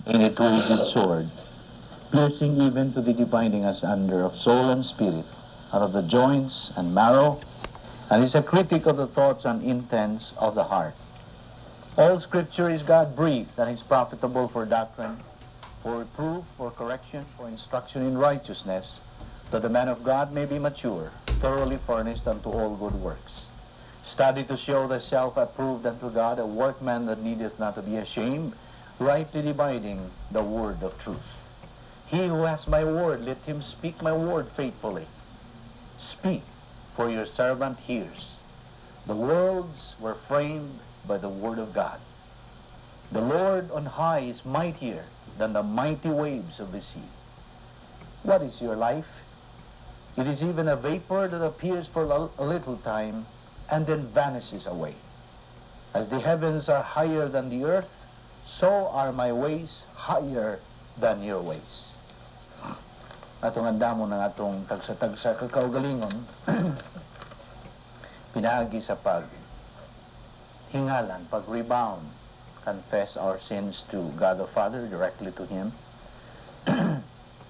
In a two-edged sword, piercing even to the dividing asunder of soul and spirit, out of the joints and marrow, and is a critic of the thoughts and intents of the heart. All Scripture is God-breathed and is profitable for doctrine, for reproof, for correction, for instruction in righteousness, that the man of God may be mature, thoroughly furnished unto all good works. Study to show thyself approved unto God, a workman that needeth not to be ashamed, rightly dividing the word of truth. He who has my word, let him speak my word faithfully. Speak, for your servant hears. The worlds were framed by the word of God. The Lord on high is mightier than the mighty waves of the sea. What is your life? It is even a vapor that appears for a little time and then vanishes away. As the heavens are higher than the earth, so are my ways higher than your ways. Atong andamon ang atong tagsa-tagsa kakaugalingon pinaagi sa pag hingalan, pag-rebound, confess our sins to God the Father, directly to Him,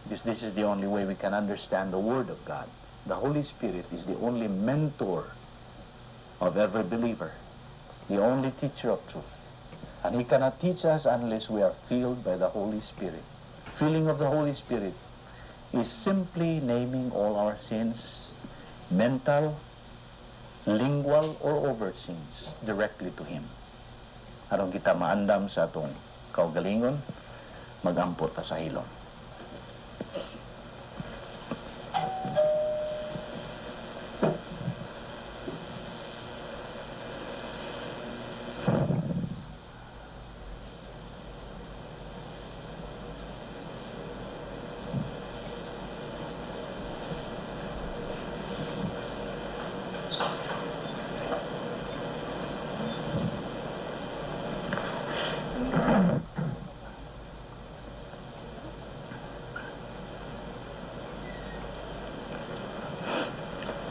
because this is the only way we can understand the Word of God. The Holy Spirit is the only mentor of every believer, the only teacher of truth. And He cannot teach us unless we are filled by the Holy Spirit. Filling of the Holy Spirit is simply naming all our sins, mental, lingual, or overt sins, directly to Him. Aron kita maandam sa atong kaugalingon, magampo ta sa hilom.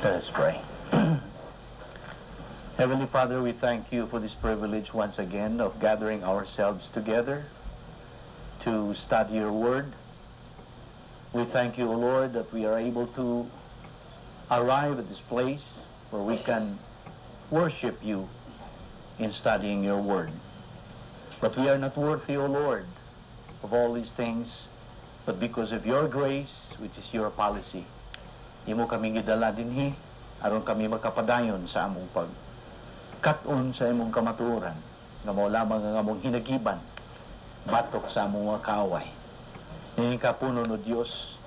Let us pray. Heavenly Father, we thank you for this privilege once again of gathering ourselves together to study your word. We thank you, O Lord, that we are able to arrive at this place where we can worship you in studying your word. But we are not worthy, O Lord, of all these things, but because of your grace, which is your policy, imo kami gidala dinhi aron kami makapadayon sa among pag kat-on sa imong kamatuoran nga mao lamang ang among hinagiban batok sa among mga kaaway. Nining kapuno no Dios,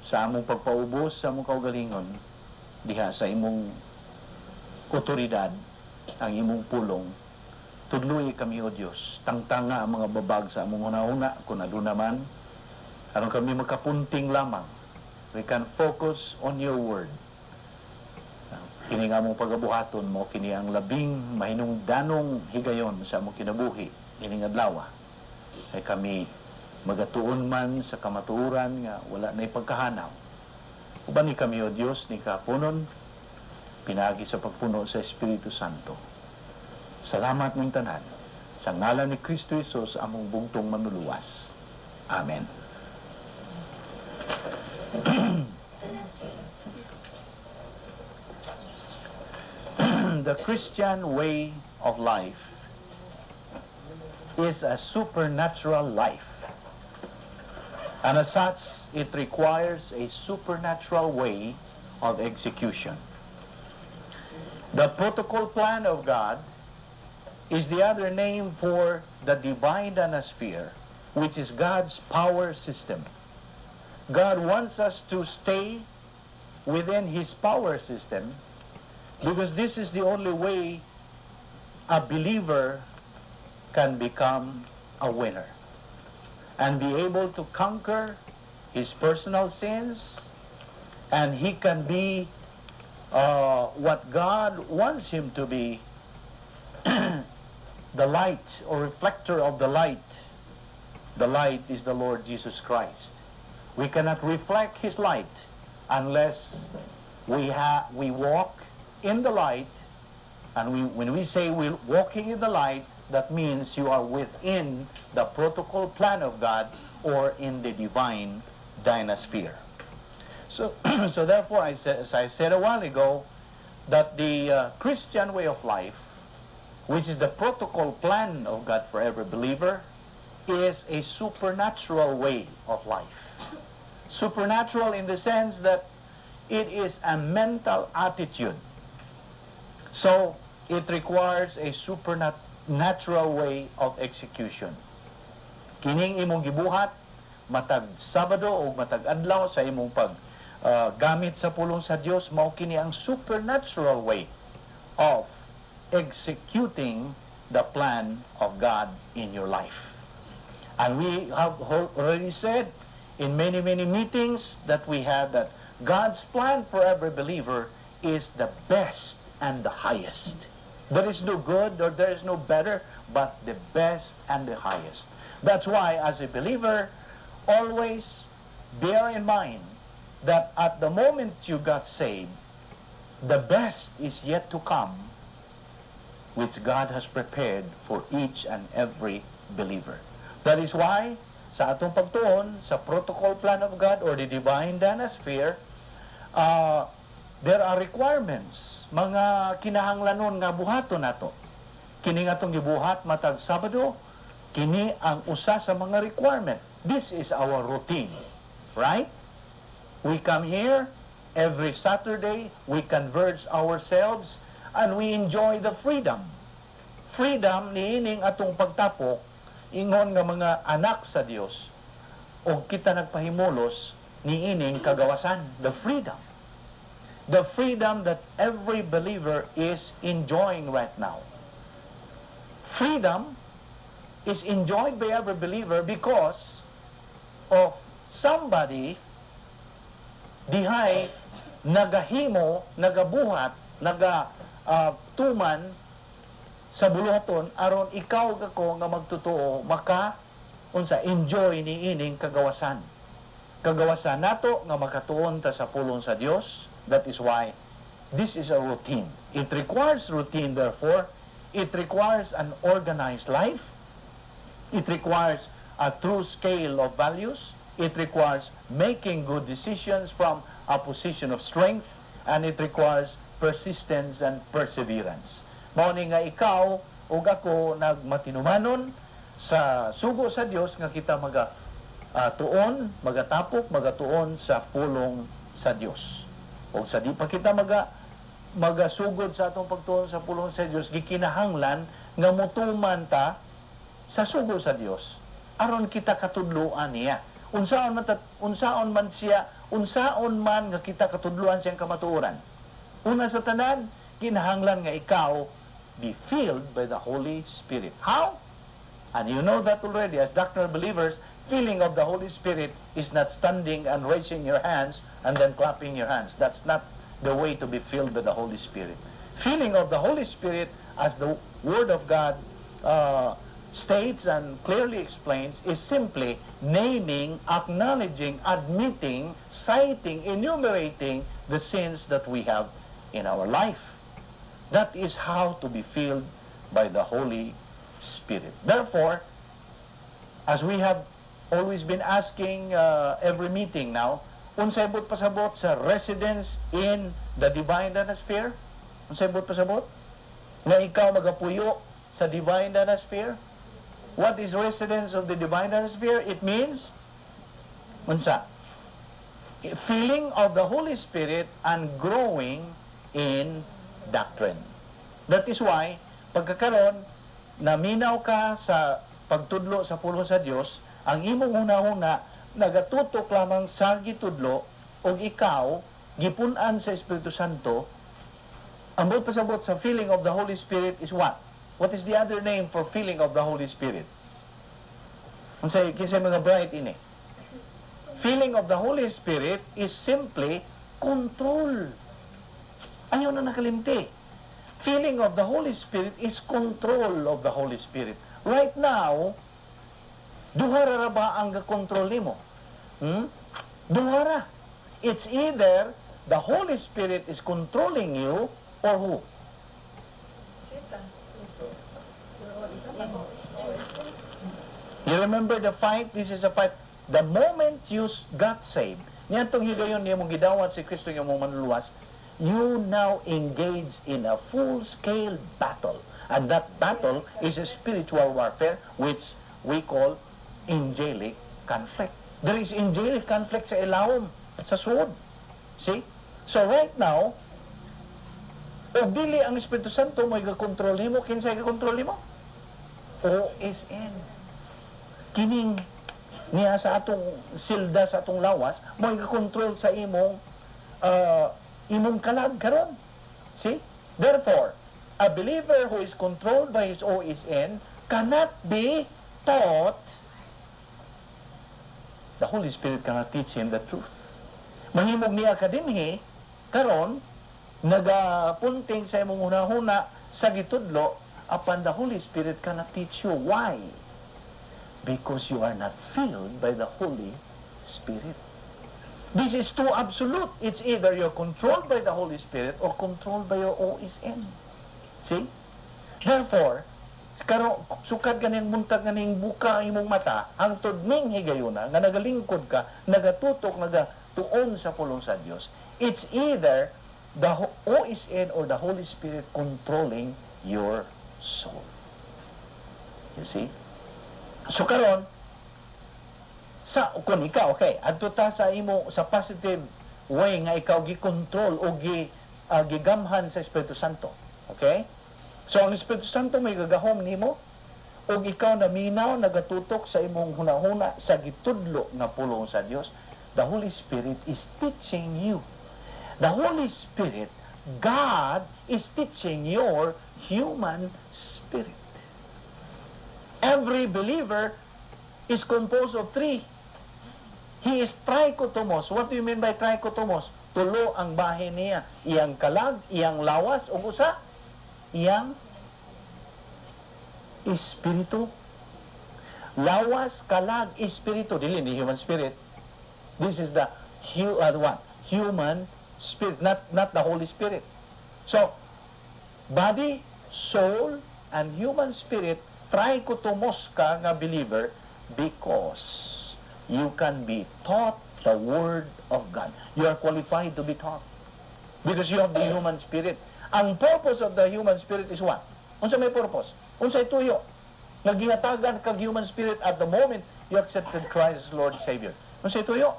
sa among pagpaubos sa among kaugalingon diha sa imong otoridad, ang imong pulong, tudloy kami, O Dios. Tangtanga ang mga babag sa among hunahuna kung aduna man, aron kami makapunting lamang. We can focus on your word. Kini nga among pagabuhaton mo kini ang labing mahinungdanong higayon sa among kinabuhi ining adlaw, kay kami magatuon man sa kamatuoran nga wala na pagkahanaw. Uban ni kami, O Dios, ni kapunon pinaagi sa pagpuno sa Espiritu Santo. Salamat ning tanan sa ngalan ni Kristo Jesus, among bugtong Manluluwas. Amen. The Christian way of life is a supernatural life. And as such, it requires a supernatural way of execution. The protocol plan of God is the other name for the divine Danasphere, which is God's power system. God wants us to stay within His power system because this is the only way a believer can become a winner and be able to conquer his personal sins, and he can be what God wants him to be, the light or reflector of the light. The light is the Lord Jesus Christ. We cannot reflect His light unless we walk in the light. And when we say we're walking in the light, That means you are within the protocol plan of God or in the divine dynasphere. So therefore, as I said a while ago, that the Christian way of life, which is the protocol plan of God for every believer, is a supernatural way of life. Supernatural in the sense that it is a mental attitude. So, it requires a supernatural way of execution. Kining imong gibuhat matag Sabado o matag adlaw sa imong pag gamit sa pulong sa Dios, mao kini ang supernatural way of executing the plan of God in your life. And we have already said in many, many meetings that we had that God's plan for every believer is the best and the highest. There is no good or there is no better, but the best and the highest. That's why, as a believer, always bear in mind that at the moment you got saved, the best is yet to come, which God has prepared for each and every believer. That is why, sa atong pagtuon, sa protocol plan of God or the divine dynasphere, there are requirements, mga kinahanglanon nga buhaton nato. Kini nga atong gibuhat matag Sabado, kini ang usa sa mga requirement. This is our routine. Right? We come here every Saturday, we converge ourselves, and we enjoy the freedom. Freedom niining atong pagtapok ingon nga mga anak sa Dios og kita nagpahimulos niining kagawasan, the freedom. The freedom that every believer is enjoying right now. Freedom is enjoyed by every believer because of somebody dihay nagahimo, nagabuhat, naga tuman sa buluhaton aron ikaw ug ako nga magtotoo maka unsa, enjoy ni ining kagawasan. Kagawasan nato nga makatuon ta sa pulong sa Dios. That is why this is a routine. It requires routine. Therefore, it requires an organized life. It requires a true scale of values. It requires making good decisions from a position of strength, and it requires persistence and perseverance. Mao ni nga ikaw ug ako nagmatinumanon sa sugo sa Dios nga kita maga tuon, magatapok, magatuon sa pulong sa Dios. O sa di pa kita magasugod sa atong pagtuon sa pulong sa Dios, gikinahanglan nga mutuman ta sa sugo sa Dios aron kita katudloan niya. Unsaon man siya, unsaon man nga kita katudloan siyang kamatuoran? Una sa tanan, kinahanglan nga ikaw be filled by the Holy Spirit. How? And you know that already as doctrinal believers, filling of the Holy Spirit is not standing and raising your hands and then clapping your hands. That's not the way to be filled by the Holy Spirit. Filling of the Holy Spirit, as the Word of God states and clearly explains, is simply naming, acknowledging, admitting, citing, enumerating the sins that we have in our life. That is how to be filled by the Holy Spirit. Therefore, as we have always been asking every meeting now, unsay buot pasabot sa residence in the divine sphere? Unsay buot pasabot? Nga ikaw magapuyo sa divine sphere? What is residence of the divine sphere? It means unsa? Filling of the Holy Spirit and growing in doctrine. That is why, pagkakaron, naminaw ka sa pagtudlo sa pulong sa Dios, ang imong hunahuna nagatutok lamang sa gitudlo ug ikaw gipun-an sa Espiritu Santo. Ang buot pasabot sa filling of the Holy Spirit is what? What is the other name for filling of the Holy Spirit? Unsay, kinsay mga bright ini? Filling of the Holy Spirit is simply control. Ayaw na nakalimti. Filling of the Holy Spirit is control of the Holy Spirit. Right now, duha ra ba ang control nimo? Duha ra. It's either the Holy Spirit is controlling you or who? Satan. You remember the fight? This is a fight. The moment you got saved, niadtong higayon nimo gidawat si Kristo nga imong manluluwas, you now engage in a full-scale battle. And that battle is a spiritual warfare, which we call angelic conflict. There is angelic conflict sa ilawom, sa suod. See? So right now, og dili ang Espiritu Santo mo igakontrol nimo, kinsay gakontrol nimo? OSN. Kining niya sa atong silda, sa atong lawas, mo igakontrol sa imong kalag karon. See? Therefore, a believer who is controlled by his OSN cannot be taught. The Holy Spirit cannot teach him the truth. Mahimog niya ka dinhi karon, nagapunting sa imong hunahuna sa gitudlo, apan the Holy Spirit cannot teach you. Why? Because you are not filled by the Holy Spirit. This is too absolute. It's either you're controlled by the Holy Spirit or controlled by your OSN. See? Therefore, karon sukad ganing buntag ganing buka ang imong mata hangtod ning higayuna nga nagalingkod ka, nagatutok, nagatuon sa pulong sa Dios. It's either the OSN or the Holy Spirit controlling your soul. You see? So karon sa kung ikaw, okay, adto ta sa imo sa positive way nga ikaw gi-control o gigamhan sa Espiritu Santo. Okay? So ang Espiritu Santo may gagahom nimo ug ikaw naminaw, nagatutok sa imong hunahuna sa gitudlo nga pulong sa Dios. The Holy Spirit is teaching you. The Holy Spirit, God, is teaching your human spirit. Every believer is composed of three. He is trichotomos. What do you mean by trichotomos? Tulo ang bahin niya. Iyang kalag, iyang lawas, ug usa, iyang espiritu. Lawas, kalag, espiritu. Dili ni human spirit. This is the what? Human spirit, not the Holy Spirit. So, body, soul, and human spirit, trichotomos ka nga believer because you can be taught the Word of God. You are qualified to be taught because you have the human spirit. Ang purpose of the human spirit is what? Unsa may purpose? Unsay tuyo nga gihatagan kag human spirit at the moment you accepted Christ as Lord Savior? Unsay tuyo?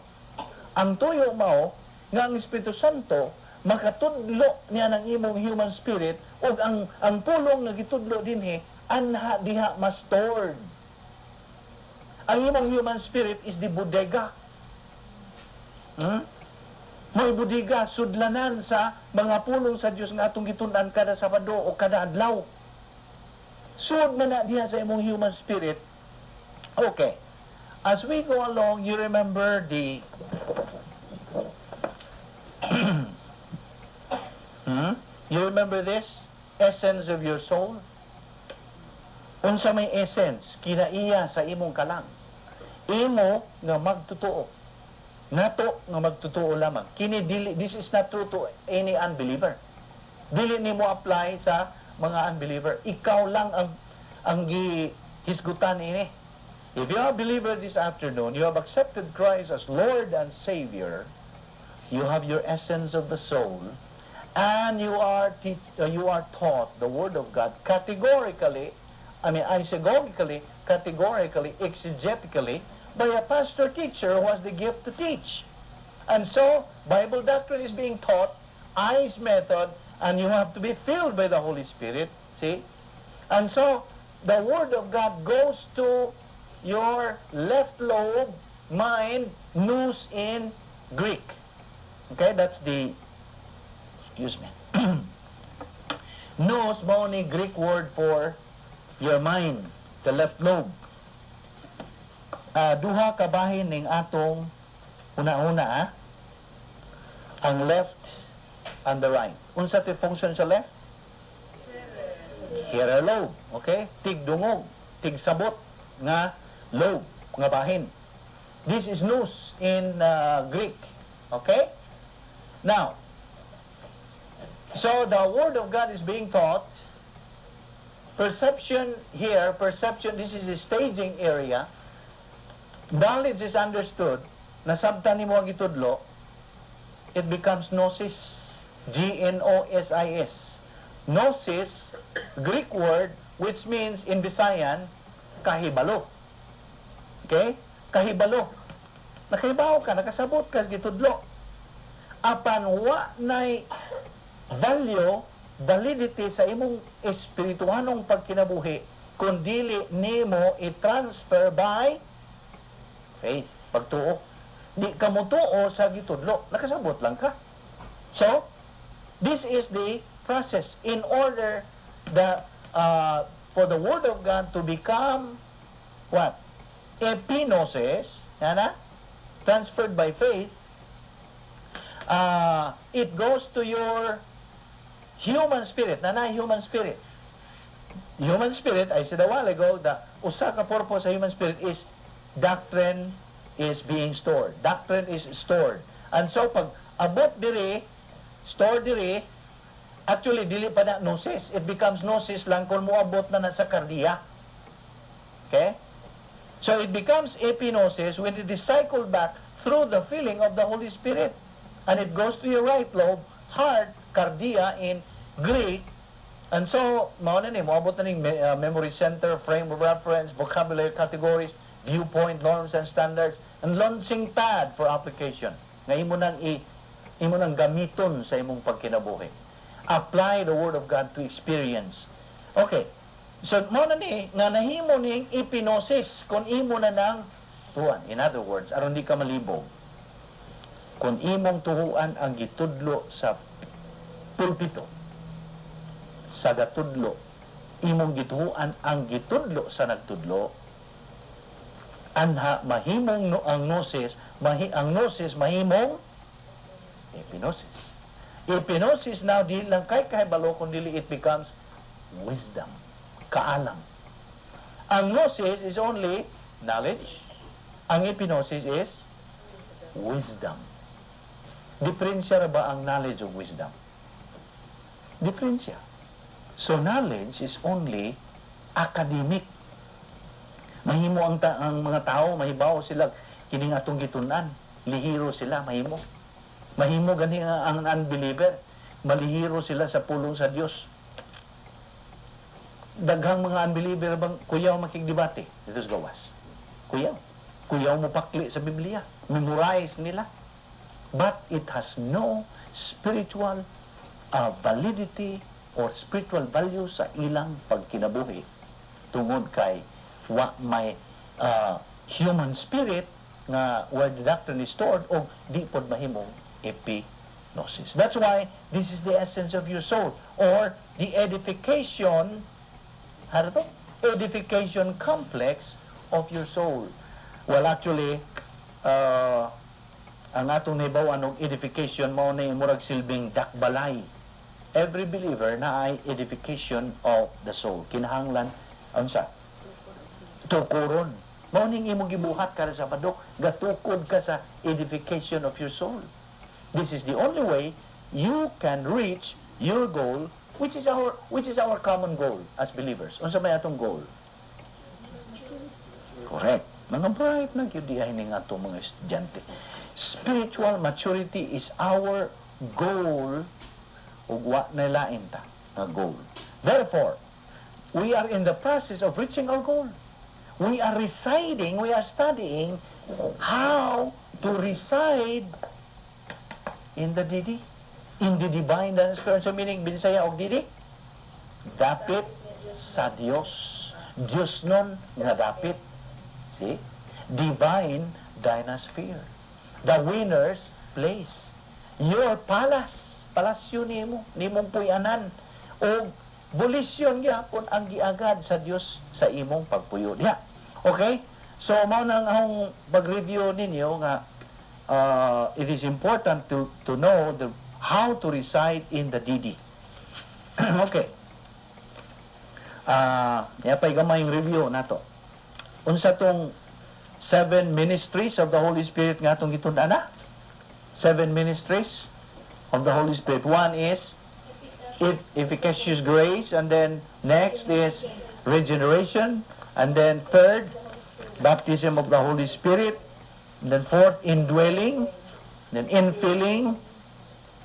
Ang tuyo mao nga ang Espiritu Santo makatudlo niya ng imong human spirit ug ang pulong nga gitudlo dinhi anha diha ma-stored. Ang imong human spirit is the bodega. May bodega, sudlanan sa mga pulong sa Dios nga atong gitun-an kada Sabado o kada adlaw. Sud man na diha sa imong human spirit. Okay. As we go along, you remember the You remember this? Essence of your soul? Unsa may essence? Kinaiya sa imong kalag. Imo nga magtotoo. Nato nga magtotoo lamang. Kini dili, this is not true to any unbeliever. Dili nimo apply sa mga unbeliever. Ikaw lang ang gihisgutan ini. If you are a believer this afternoon, you have accepted Christ as Lord and Savior, you have your essence of the soul, and you are taught the Word of God categorically, I mean, isagogically, categorically, exegetically, by a pastor teacher who has the gift to teach. And so, Bible doctrine is being taught, eyes method, and you have to be filled by the Holy Spirit, see? And so, the Word of God goes to your left lobe, mind, nous in Greek. Okay, that's the, excuse me. Nous, mao ni Greek word for your mind, the left lobe. Duha ka bahin ning atong una-una, ang left and the right. Unsa ti function sa left? Hearer lobe, okay? Tigdungog, tigsabot nga lobe, nga bahin. This is nous in Greek, okay? Now, so the Word of God is being taught. Perception here, perception, this is the staging area. Knowledge is understood. Nasabtan nimo ang gitudlo, it becomes gnosis. Gnosis. Gnosis, Greek word, which means in Bisayan, kahibalo. Okay? Kahibalo. Nakahibaw ka, nakasabot ka sa gitudlo. Apan wa nay value, validity sa imong espirituhanong pagkinabuhi kung dili nimo i-transfer by faith, pagtuo. Di ka motuo sa gitudlo, nakasabot lang ka. So, this is the process in order the for the Word of God to become what? Epignosis, yan na? Transferred by faith, it goes to your human spirit. Nana, human spirit. Human spirit, I said a while ago, the usa ka purpose sa human spirit is doctrine is being stored. Doctrine is stored. And so, pag abot diri, store diri, actually, dili pa na gnosis. It becomes gnosis lang kung moabot na na sa kardiya. Okay? So, it becomes epignosis when it is cycled back through the filling of the Holy Spirit. And it goes to your right lobe, heart, kardia in Greek. And so, mao na ni, moabot na ning memory center, frame of reference, vocabulary categories, viewpoint, norms and standards, and launching pad for application. Nga imo nang gamiton sa imong pagkinabuhi. Apply the Word of God to experience. Okay. So, mao na ni, nga nahimo ning epignosis, kung imo na nang tuan. In other words, aron di ka malibog, kung imong tuhuan ang gitudlo sa pulpito, sa gatudlo, imong gituhuan ang gitudlo sa nagtudlo, anha mahimong no, ang gnosis, ang gnosis mahimong epignosis. Epignosis now, di lang kay kahibalo kung dili it becomes wisdom, kaalam. Ang gnosis is only knowledge. Ang epignosis is wisdom. Diferensya ra ba ang knowledge of wisdom? Diferensya. So knowledge is only academic. Mahimo ang mga tao, mahibaw sila kining atong gitun-an. Lihiro sila, mahimo. Mahimo gani ang unbeliever. Malihiro sila sa pulong sa Dios. Daghang mga unbeliever bang kuyaw makigdebate dito sa gawas. Kuyaw. Kuyaw mo pakli sa Biblia. Memorize nila. But it has no spiritual validity or spiritual value sa ilang pagkinabuhi tungod kay wa may human spirit nga where the doctrine is stored o di pod mahimong epignosis. That's why this is the essence of your soul or the edification, how to? Edification complex of your soul. Well, actually, ang atong nahibaw-an og edification mao na yung murag silbing dakbalay. Every believer na ay edification of the soul. Kinahanglan unsa? Tukuron. Mao ning imong gibuhat kada Sabado, gatukod ka sa edification of your soul. This is the only way you can reach your goal, which is our common goal as believers. Unsa may atong goal? Correct. Mga bright na gyud diay ning atong mga estudyante. Spiritual maturity is our goal ug wa na lain ta nga goal. Therefore, we are in the process of reaching our goal. We are residing, we are studying how to reside in the DD. In the divine spiritual meaning, Binisaya og DD? Dapit sa Dios. Dios nun nga dapit. See? Divine dynasphere. The winner's place. Your palace. Palasyo nimo, nimong puy-anan. O bulisyon gyapon ang giagad sa Dios sa imong pagpuyo diha. Okay? So mao nang akong pag-review ninyo nga it is important to know the how to reside in the DD. Okay. Ah, uh, pa'y gamayng review nato. Unsa tong seven ministries of the Holy Spirit nga atong gitun-an na? Seven ministries of the Holy Spirit. One is Efficacious grace, and then next is regeneration, and then third, baptism of the Holy Spirit, and then fourth, indwelling, then infilling,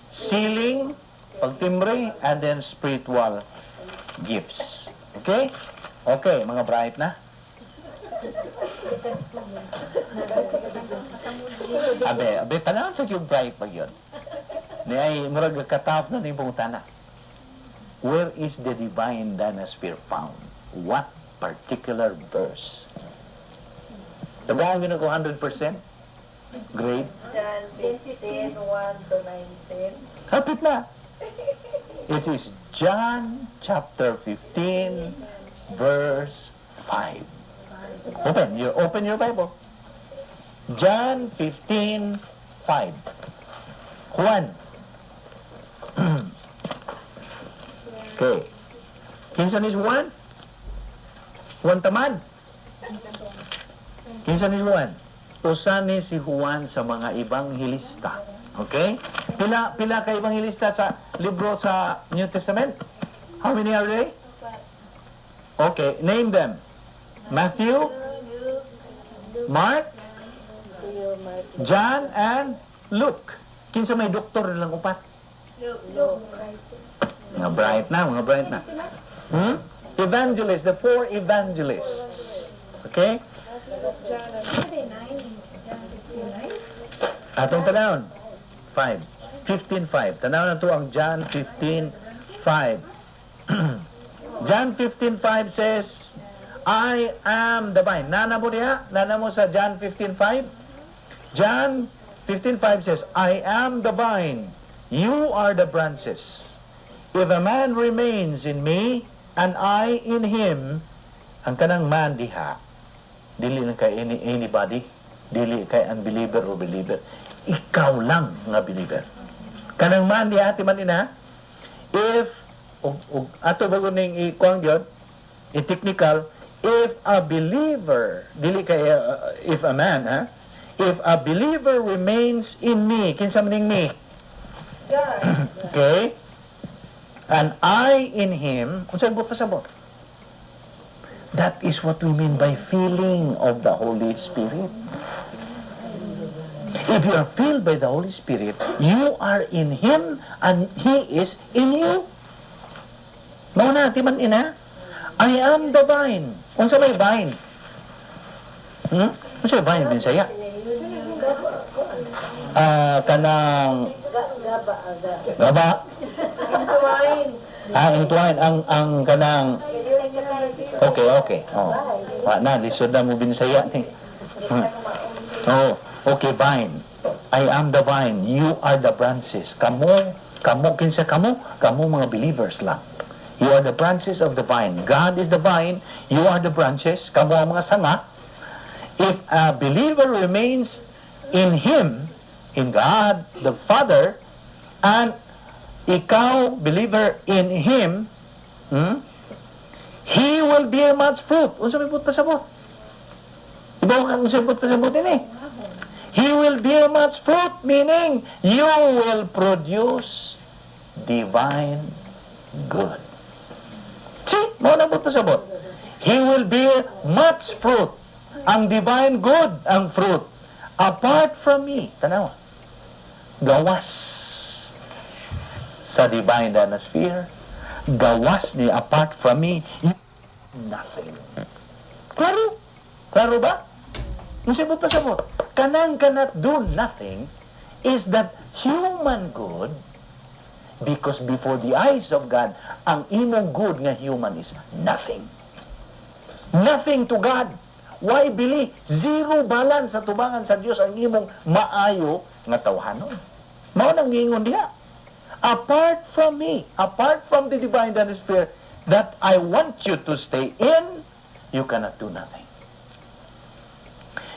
sealing, pagtimbre, and then spiritual gifts. Okay? Okay, mga bright na. Abe, abe, tanaw sa yung bright pag yun. Ni ay, murag katap na ni pangutana. Where is the divine dynasphere found? What particular verse? Tagaan yun ako 100% grade. John 15, 1 to 19. Hapit na. It is John chapter 15, verse 5. Open your Bible. John 15, 5. Juan. Okay. Kinsa ni Juan? Juan Tamad. Kinsa ni Juan? Usa ni si Juan sa mga ebanghelista. Okay? Pila pila ka ebanghelista sa libro sa New Testament? How many are they? Okay, name them. Matthew, Mark, John, and Luke. Kinsa may doktor nilang upat? Mga bright na, mga bright na. Evangelists, the four evangelists. Okay? Atong tanawon. 5. 15:5. Tanaw na to ang John 15:5. John 15:5 says, "I am the vine." Nana mo diha? Nana mo sa John 15:5? John 15:5 says, "I am the vine, you are the branches. If a man remains in me, and I in him," ang kanang man diha, dili na kay anybody, dili kay unbeliever or believer. Ikaw lang nga believer. Kanang man diha, ti man ina, if, ug ato bago ning ikuang gyud, i-technical, if a believer, dili kay, if a man, ha? If a believer remains in me, kinsa man ning me? God. Okay? And I in him, unsay buot pasabot? That is what we mean by filling of the Holy Spirit. If you are filled by the Holy Spirit, you are in Him and He is in you. Mao na, ti man ina. "I am the vine." Unsa may vine? Unsa may vine Bisaya? Ah, kanang Gaba, aga. Gaba. Entwine. Ah, entwine ang kanang. Okay. Oh. Wa na, lisod na mo Binsaya ni. Oh, okay, vine. "I am the vine, you are the branches." Kamo, kamo kinsa kamo? Kamo mga believers lang. You are the branches of the vine. God is the vine, you are the branches. Kamo ang mga sanga. If a believer remains in Him, in God the Father, and ikaw, believer, in Him, he will bear much fruit. Unsa may buot pasabot? Ibaw ka unsa may buot pasabot ini? He will bear much fruit, meaning you will produce divine good. See, mao na buot pasabot. He will bear much fruit. Ang divine good, ang fruit. Apart from me, tanawa, gawas sa divine sphere, gawas ni, apart from me, you nothing. Klaro? Klaro ba? Musibot pa sabot. Kanang cannot do nothing is that human good, because before the eyes of God, ang imong good nga human is nothing. Nothing to God. Why bili? Zero balance sa tubangan sa Dios ang imong maayo nga tawhanon. Mao nang giingon diha. Apart from me, apart from the divine sphere that I want you to stay in, you cannot do nothing.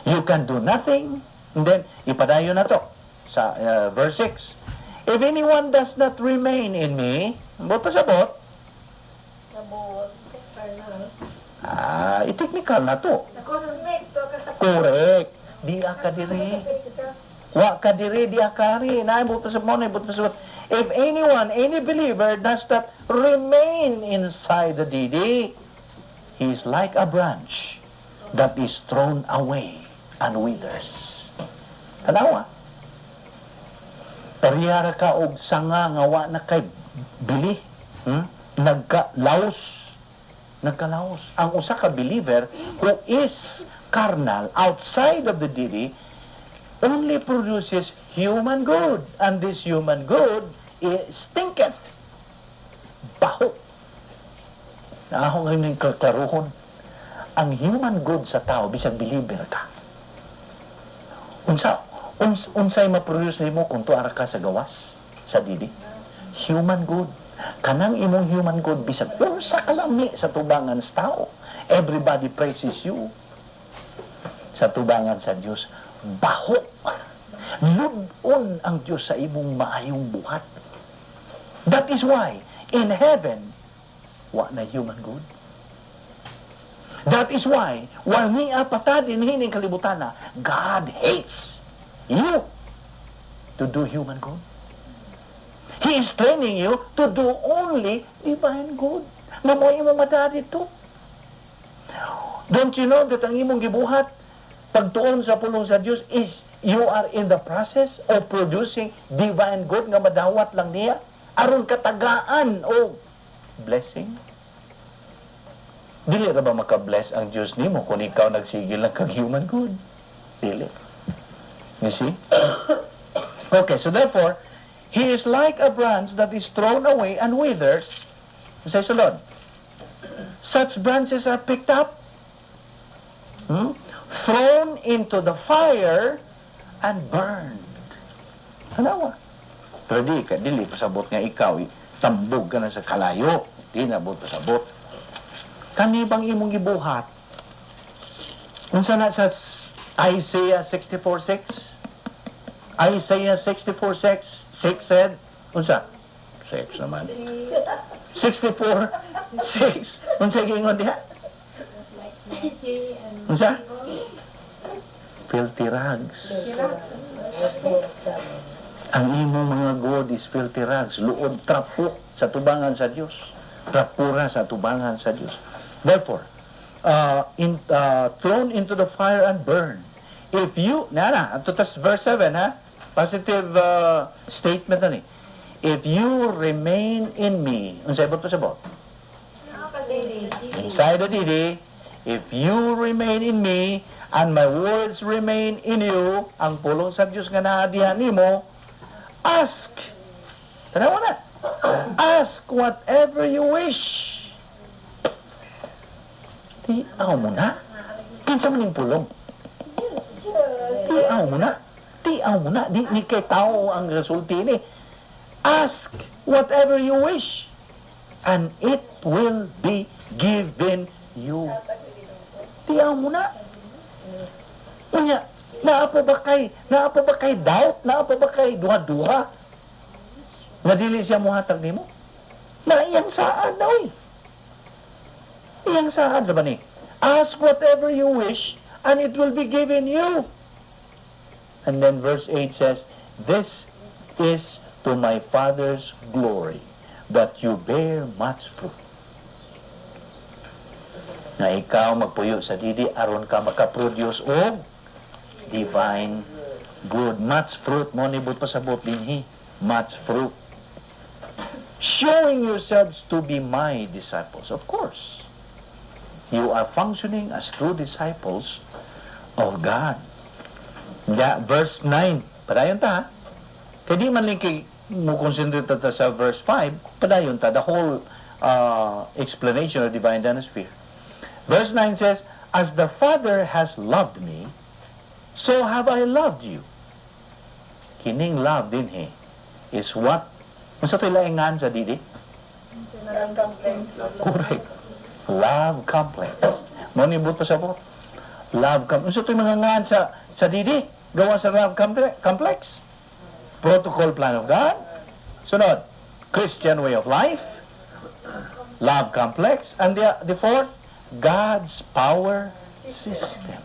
You can do nothing. And then, ipadayon na to sa verse 6. If anyone does not remain in me, buot pasabot, Nabuwag. Ah, i-technical na to. Cosmic to kasi. Correct. Di ka diri. Wa ka diri, di ka ri. Na, buot pasabot mo, buot pasabot. If anyone, any believer does not remain inside the DD, he is like a branch that is thrown away and withers. Tanawa. Parehara ka og sanga nga wa na kay bili. Nagka-laos. Nagkalaos. Ang usa ka believer who is carnal outside of the DD only produces human good. And this human good is stinketh. Baho. Ako ngayon yung klaruhon. Ang human good sa tao, bisag believer ka. Unsay ma-produce nimo kung tuara ka sa gawas, sa DD? Human good. Kanang imong human good, bisag unsa kalami sa tubangan sa tao. Everybody praises you. Sa tubangan sa Dios, baho. Lud-on ang Dios sa imong maayong buhat. That is why, in heaven, wa na human good. That is why, while niya patad dinhi ning kalibutan na, God hates you to do human good. He is training you to do only divine good. Nga mo imong mata dito. Don't you know that ang imong gibuhat pagtuon sa pulong sa Dios is you are in the process of producing divine good nga madawat lang niya aron katagaan o blessing? Dili ra ba maka-bless ang Dios nimo kung ikaw nagsigil lang kag human good? Dili. You see? Okay, so therefore, he is like a branch that is thrown away and withers. Say sulod. Such branches are picked up, thrown into the fire, and burned. Tanawa. Pero di ka, dili pasabot nga ikaw, tambog ka na sa kalayo. Di na buot pasabot. Kani bang imong gibuhat? Unsa na sa Isaiah 64:6? Isaiah 64:6, 6 said, unsa? 6 naman. 64:6. Unsa giingon diha? Unsa? Filthy rags. Ang imong mga good is filthy rags. Luod trapo sa tubangan sa Dios. Trapura sa tubangan sa Dios. Therefore, thrown into the fire and burned. If you, na na, ato tas verse 7 ha, positive statement na ni. If you remain in me, unsay buot pasabot? Inside the DD, if you remain in me, and my words remain in you, ang pulong sa Dios nga naa diha nimo, ask. Tanawa na. Ask whatever you wish. Tiaw mo na. Kinsa man ning pulong? Tiaw mo na. Tiaw mo na. Di ni kay tao ang resulti ni. Ask whatever you wish, and it will be given you. Tiaw mo na. Unya, naa pa ba kay doubt? Naa pa ba kay duha-duha? Nga dili siya muhatag nimo? Na iyang saad na, oy. Iyang saad na ba ni? Ask whatever you wish, and it will be given you. And then verse 8 says, "This is to my Father's glory, that you bear much fruit." Na ikaw magpuyo sa DD aron ka makaproduce og divine good. Much fruit mo ni buot pasabot dinhi. Much fruit. Showing yourselves to be my disciples. Of course. You are functioning as true disciples of God. Yeah, verse 9. Padayon ta, ha? Kaya di man lang kay mo concentrate ta sa verse 5, padayon ta the whole explanation of divine dinosphere. Verse 9 says, "As the Father has loved me, so have I loved you." Kining love dinhi is what? Unsa to'y laingan sa DD? Correct. Love complex. Mo ni buot pasabot. Love complex. Unsa to'y mga ngan sa DD? Gawa sa love complex. Protocol plan of God. Sunod, Christian way of life. Love complex. And the fourth, God's power system.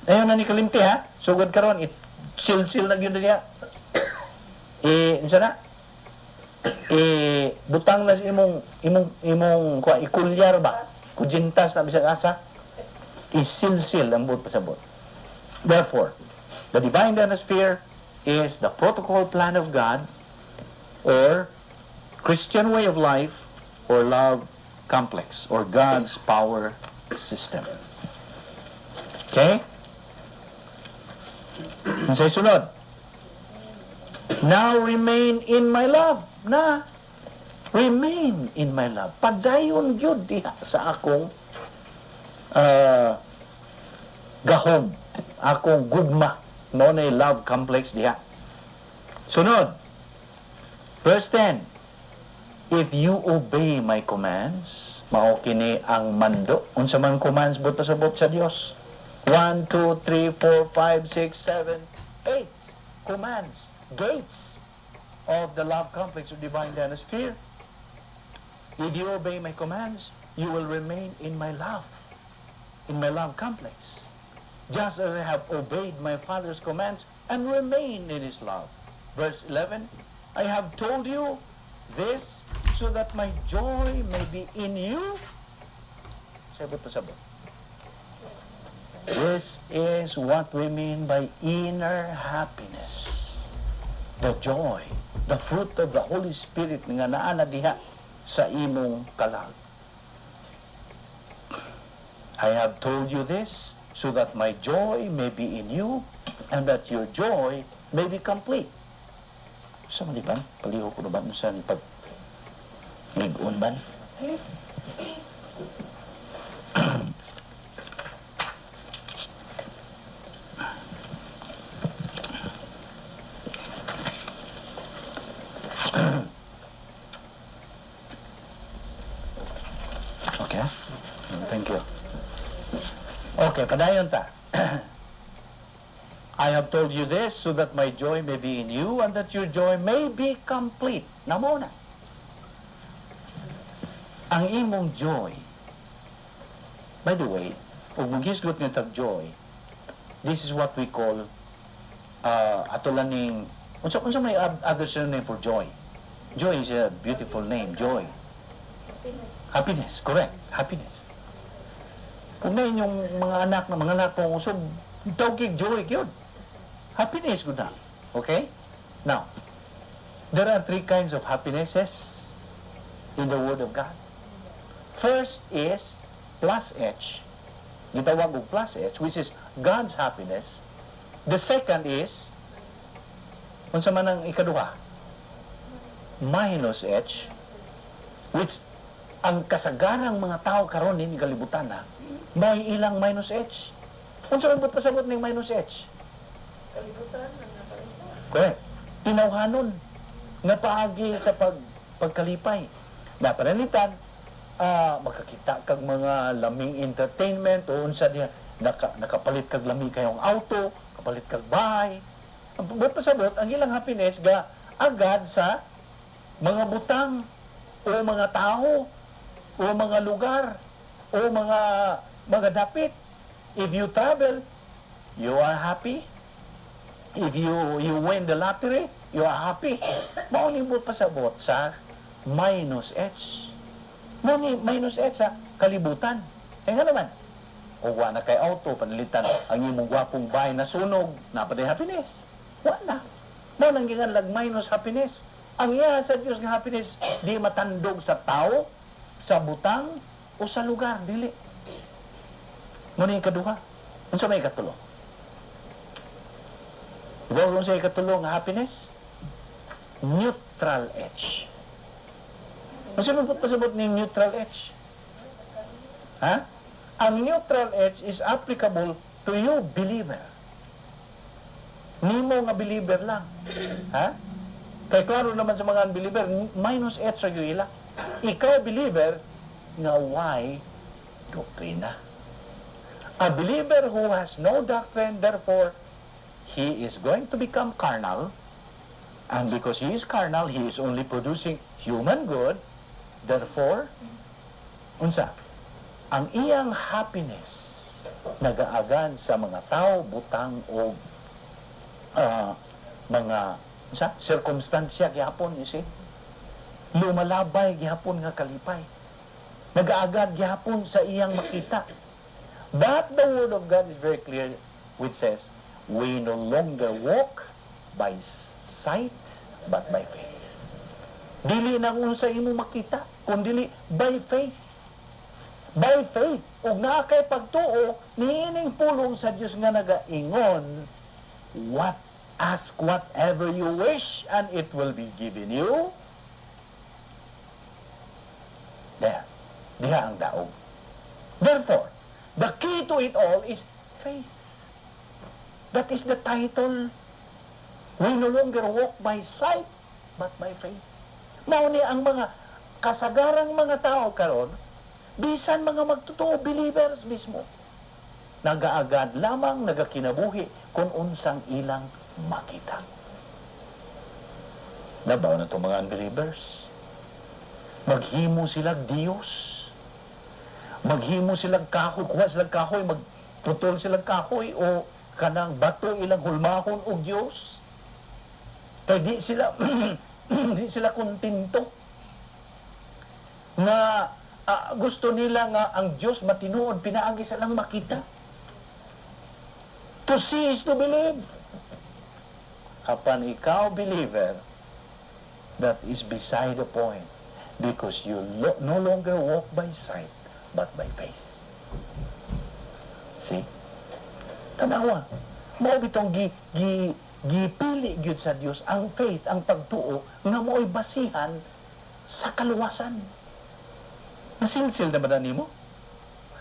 Ayun na ni kalimti ha. Sugod karon, it sil-sil na gyud niya. Eh, unsa na? Eh, butang na sa imong kuha, ikulyar ba? Kujintas na bisag asa. Isilsil ang buot pasabot. Therefore, the divine dynasphere is the protocol plan of God or Christian way of life or love complex or God's power system. Okay? Unsay sunod? Now remain in my love. Na remain in my love. Padayon gyud diha sa akong gahom, akong gugma. Mao na love complex diha. Sunod. Verse 10. If you obey my commands, mao kini ang mando. Unsa man commands buot pasabot sa Dios? 1, 2, 3, 4, 5, 6, 7, 8 commands, gates of the love complex of divine dynasphere. If you obey my commands, you will remain in my love, in my love complex. Just as I have obeyed my Father's commands and remain in his love. Verse 11, I have told you this so that my joy may be in you. Sabot pa sabot. This is what we mean by inner happiness. The joy, the fruit of the Holy Spirit nga naa na diha sa imong kalag. I have told you this so that my joy may be in you and that your joy may be complete. Sa man di ba? Palihog ko na ba? Sa ni pag lig-on ba? Okay? Thank you. Okay, padayon ta. I have told you this so that my joy may be in you and that your joy may be complete. Namo na. Ang imong joy. By the way, ug magisgot nga tag joy, this is what we call ato lang ning unsa may other synonym for joy? Joy is a beautiful name, joy. Happiness, correct. Happiness. Kung na inyong mga anak na mga anak ko, so tawag joy gyud. Happiness gud na. Okay? Now, there are three kinds of happinesses in the Word of God. First is plus H. Gitawag og plus H, which is God's happiness. The second is, unsa man ang ikaduha? Minus H, which ang kasagarang mga tao karon ning kalibutan na may ilang minus H. Unsa man buot pasabot ning minus H? Kalibutan ang nakaisa. Correct. Tinawhanon nga paagi sa pagkalipay. Na pananglitan, makakita kag mga laming entertainment o unsa diha nakapalit kag lami kayong auto, kapalit kag bahay. Ang buot pasabot, ang ilang happiness ga agad sa mga butang o mga tao o mga lugar o mga dapit. If you travel, you are happy. If you win the lottery, you are happy. Mao ni buot pasabot sa minus H. Mao ni minus H sa kalibutan. Eh nga naman, kung wa na kay auto, panalitan ang imong gwapong bahay na sunog, napaday happiness. Wa na. Mao nang giingan lag minus happiness. Ang iya sa Dios nga happiness di matandog sa tao, sa butang o sa lugar, dili. Mao ni ikaduha. Unsa may ikatulo? Diba kung sa ikatulo nga happiness? Neutral H. Unsa man pasabot ning neutral H? Ha? Ang neutral H is applicable to you, believer. Nimo nga believer lang. Ha? Kay klaro naman sa mga unbeliever, minus H sa ila. Ikaw believer, nga why doktrina. A believer who has no doctrine, therefore, he is going to become carnal. And because he is carnal, he is only producing human good. Therefore, unsa? Ang iyang happiness nagaagan sa mga tao, butang o mga unsa? Sirkumstansya gyapon, you see. Lumalabay gihapon nga kalipay. Nagaagad gihapon sa iyang makita. But the word of God is very clear, which says, we no longer walk by sight, but by faith. Dili na unsa imo makita, kundili by faith. By faith, ug naa kay pagtuo niining pulong sa Dios nga nagaingon, what ask whatever you wish and it will be given you. There. Diha ang daog. Therefore, the key to it all is faith. That is the title. We no longer walk by sight, but by faith. Mao ni ang mga kasagarang mga tao karon, bisan mga magtotoo believers mismo, nagaagad lamang nagakinabuhi kung unsang ilang makita. Nabaw na itong mga unbelievers. Maghimo sila Diyos. Maghimo sila kahoy, kuha sila kahoy, magputol sila kahoy o kanang bato ilang hulmahon og Dios. Kay di sila kontento nga gusto nila nga ang Dios matinuod pinaagi sa lang makita. To see is to believe. Apan ikaw, believer, that is beside the point because you no longer walk by sight but by faith. See? Tanawa. Mao bitong gi, gi gipili gyud sa Dios ang faith, ang pagtuo nga mo'y basihan sa kaluwasan. Nasilsil na ba na nimo?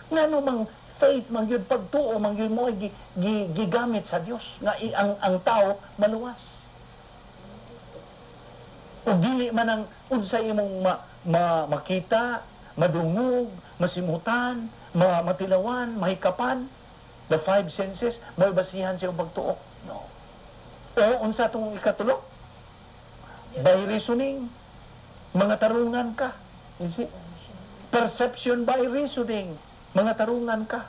Ngano mang faith man gyud, pagtuo man gyud mo'y gigamit sa Dios nga ang tao maluwas. O dili man ang unsay imong makita, madungog, masimutan, matilawan, mahikapan, the five senses, mo'y basihan sa iyong pagtuo. No. O unsa tong ikatulo? By reasoning. Mga tarungan ka. You see? Perception by reasoning. Mga tarungan ka.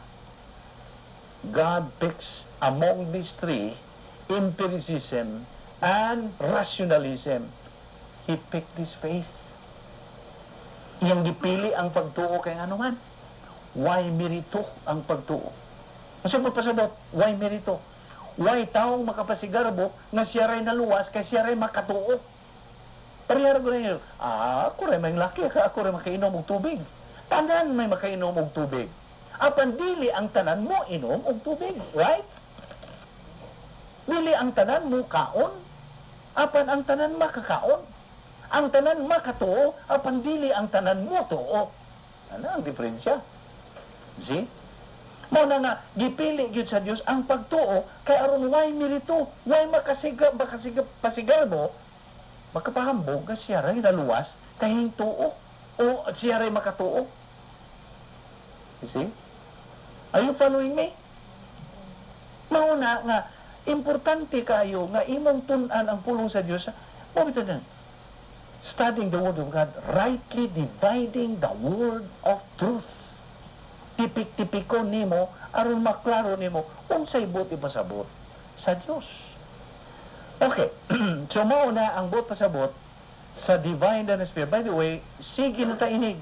God picks among these three, empiricism and rationalism. He picked this faith. Iyang gipili ang pagtuo kay ano man. Way merito ang pagtuo? Kasi mo pasabot, way merito? Way taong makapasigarbo nga siya ray naluwas kay siya ray makatuo? Parehara ko rin yun. Ah, ako ray may laki, ako ray makainom og tubig. Tanan may makainom og tubig. Apan dili ang tanan mo inom og tubig, right? Dili ang tanan mo kaon, apan ang tanan makakaon. Ang tanan makatuo, apan dili ang tanan mo tuo. Ano ang diferensya? See? Mao na nga gipili gyud sa Dios ang pagtuo kay aron way merito, way makasiga pasigarbo, makapahambog nga siya ray naluwas kay tuo o siya ray makatuo. You see? Are you following me? Mao na nga importante kayo nga imong tun-an ang pulong sa Dios. Mao bitaw na studying the word of God, rightly dividing the word of truth. Tipik-tipiko nimo aron maklaro nimo unsay buot ipasabot sa Dios. Okay. So mao na ang buot pasabot sa divine sphere. By the way, sige na ta inig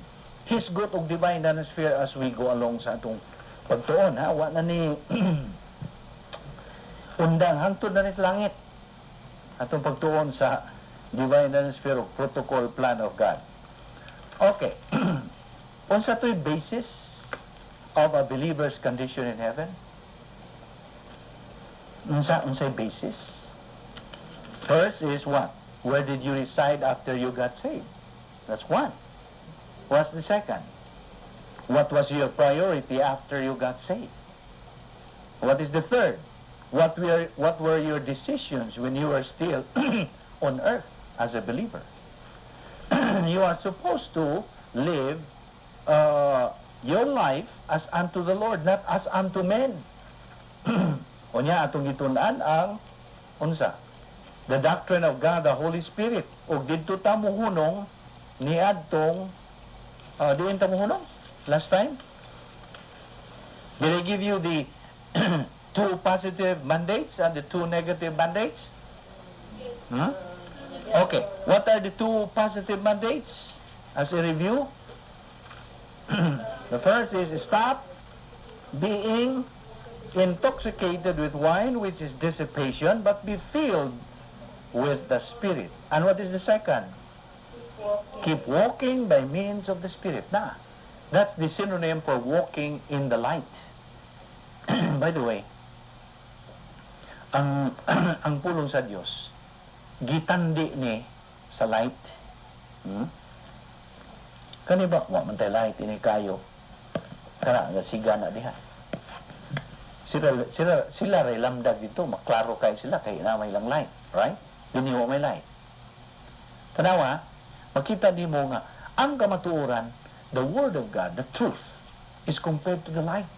hisgot og divine sphere as we go along sa atong pagtuon, ha. Wa na ni undang, hangtod na ni sa langit atong pagtuon sa divine sphere of protocol plan of God. Okay. Unsa to'y basis of a believer's condition in heaven? Unsa unsay basis? First is what? Where did you reside after you got saved? That's one. What's the second? What was your priority after you got saved? What is the third? What were your decisions when you were still on earth as a believer? You are supposed to live your life as unto the Lord, not as unto men. Unya atong gitun-an ang unsa? The doctrine of God, the Holy Spirit. Ug didto ta mohunong niadtong diin ta mohunong last time? Did I give you the two positive mandates and the two negative mandates? Hmm? Okay, what are the two positive mandates? As a review, the first is stop being intoxicated with wine, which is dissipation, but be filled with the Spirit. And what is the second? Walking. Keep walking by means of the Spirit. Na, that's the synonym for walking in the light. By the way, ang pulong sa Dios gitandi ni sa light. Kani ba wa man tay light ini kayo. Kana nga siga na diha. Sila ray lamdag dito, maklaro kay sila kay na may lang light, right? Dinhi wa may light. Tanawa, makita nimo nga ang kamatuoran, the word of God, the truth, is compared to the light.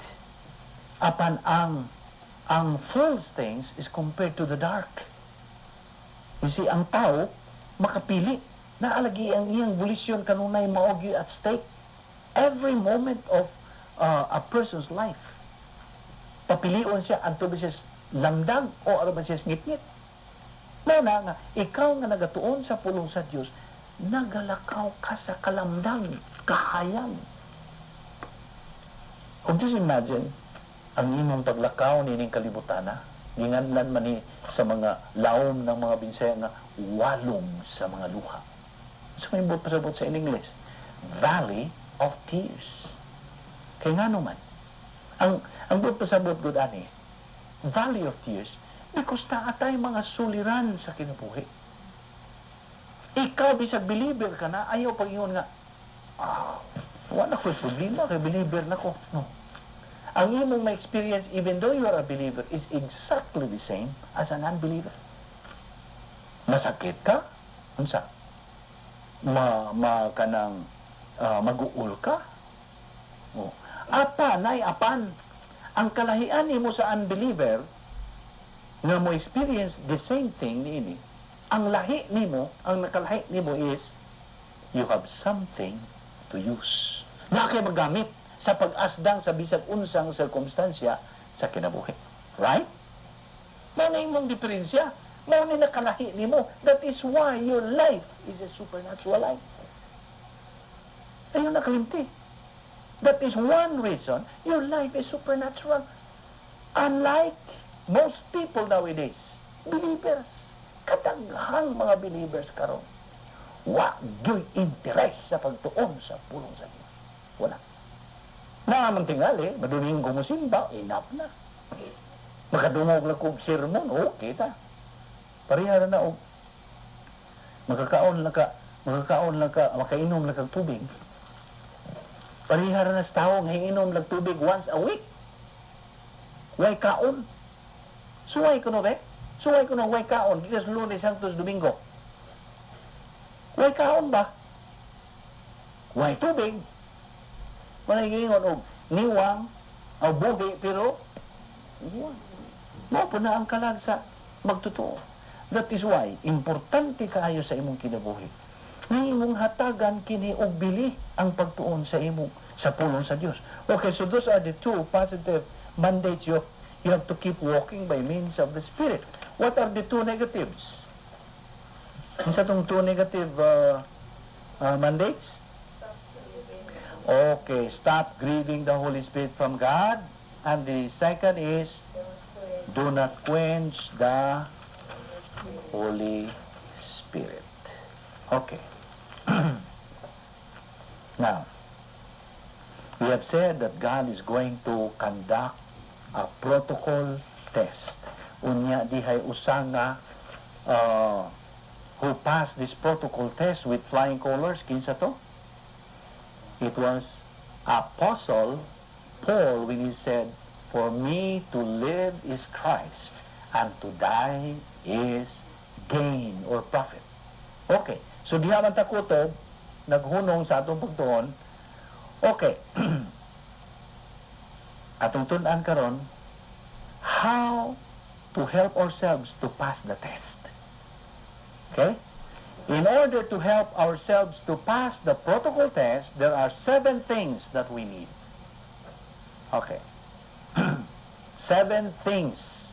Apan ang false things is compared to the dark. You see, ang tao makapili. Naa lagi ang iyang volition kanunay mao gyud at stake every moment of a person's life. Papilion siya, adto ba siya lamdag o ara ba siya ngitngit? Mao na nga, ikaw nga nagatuon sa pulong sa Dios, nagalakaw ka sa kalamdag, kahayag. Kung just imagine, ang imong paglakaw nining kalibutana, ginganlan man ni sa mga laom ng mga Binsaya nga walong sa mga luha. So may buot pasabot sa in English, Valley of Tears. Kay ngano man, ang buot pasabot gud ani, Valley of Tears, because naa tay mga suliran sa kinabuhi. Ikaw, bisag believer ka na, ayaw pag-ingon nga, "Ah, wala ko problema, kay believer na ko." No. Ang imong ma-experience, even though you are a believer, is exactly the same as an unbeliever. Masakit ka? Unsa? Ma kanang mag-uul ka? Oh. Apan ay apan. Ang kalahian nimo sa unbeliever nga mo experience the same thing niini. Ang lahi nimo, ang nakalahi nimo is you have something to use. Na kay magamit sa pag-asdang sa bisag unsang sirkumstansya sa kinabuhi. Right? Mao na imong diferensya. Mao ni nakalahi nimo. That is why your life is a supernatural life. Ayaw nakalimti. That is one reason your life is supernatural. Unlike most people nowadays, believers, kadaghang mga believers karon, wa gyud interest sa pagtuon sa pulong sa Dios. Wala. Naa man tingali, madomingo mo simba, enough na. Makadungog lang kog sermon, okay ta. Pareha na og makakaon lang ka, makainom lang kag tubig. Pareha na sa tao nga inom lang tubig once a week. Way kaon. Suway ko no, be? Suway ko no, way kaon. Gikas Lunes hangtod Domingo. Way kaon ba? Way tubig. Wala giingon og niwang o buhi pero niwang. Mao po na ang kalag sa magtotoo. That is why importante kaayo sa imong kinabuhi nga imong hatagan kini og bili ang pagtuon sa imong sa pulong sa Dios. Okay, so those are the two positive mandates. You have to keep walking by means of the Spirit. What are the two negatives? Unsa tong two negative mandates? Okay, stop grieving the Holy Spirit from God. And the second is do not quench the Holy Spirit. Okay. Now, we have said that God is going to conduct a protocol test. Unya dihay usa nga who passed this protocol test with flying colors, kinsa to? It was Apostle Paul when he said, "For me to live is Christ, and to die is gain or profit." Okay. So diha man ta kutob, naghunong sa atong pagtuon. Okay. Atong tun-an karon how to help ourselves to pass the test. Okay? In order to help ourselves to pass the protocol test, there are seven things that we need. Okay. Seven things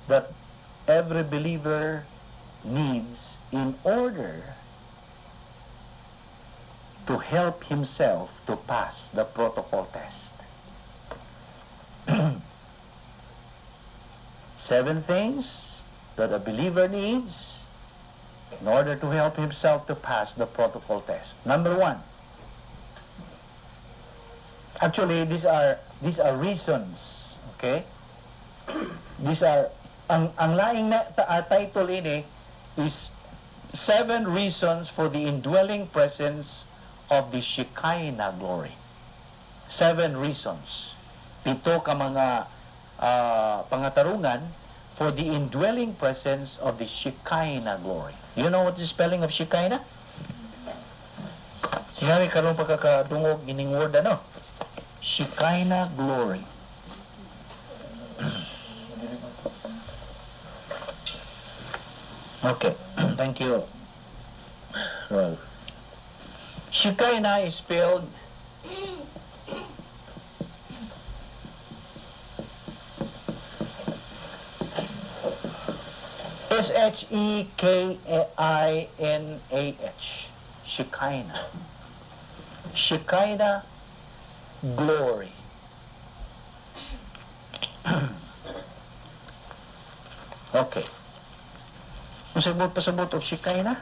that every believer Needs in order to help himself to pass the protocol test. Seven things that a believer needs in order to help himself to pass the protocol test. Number one. Actually, these are reasons, okay? These are ang laing na title ini is "Seven Reasons for the Indwelling Presence of the Shekinah Glory." Seven reasons. Pito ka mga pangatarungan for the indwelling presence of the Shekinah glory. You know what the spelling of Shekinah? Sinabi karon pagkakadungog ining word, ano? Shekinah glory. Okay, thank you, Roll. Shekinah is spelled Shekinah. Shekinah. Shekinah glory. Okay. Unsay buot pasabot og Shekinah?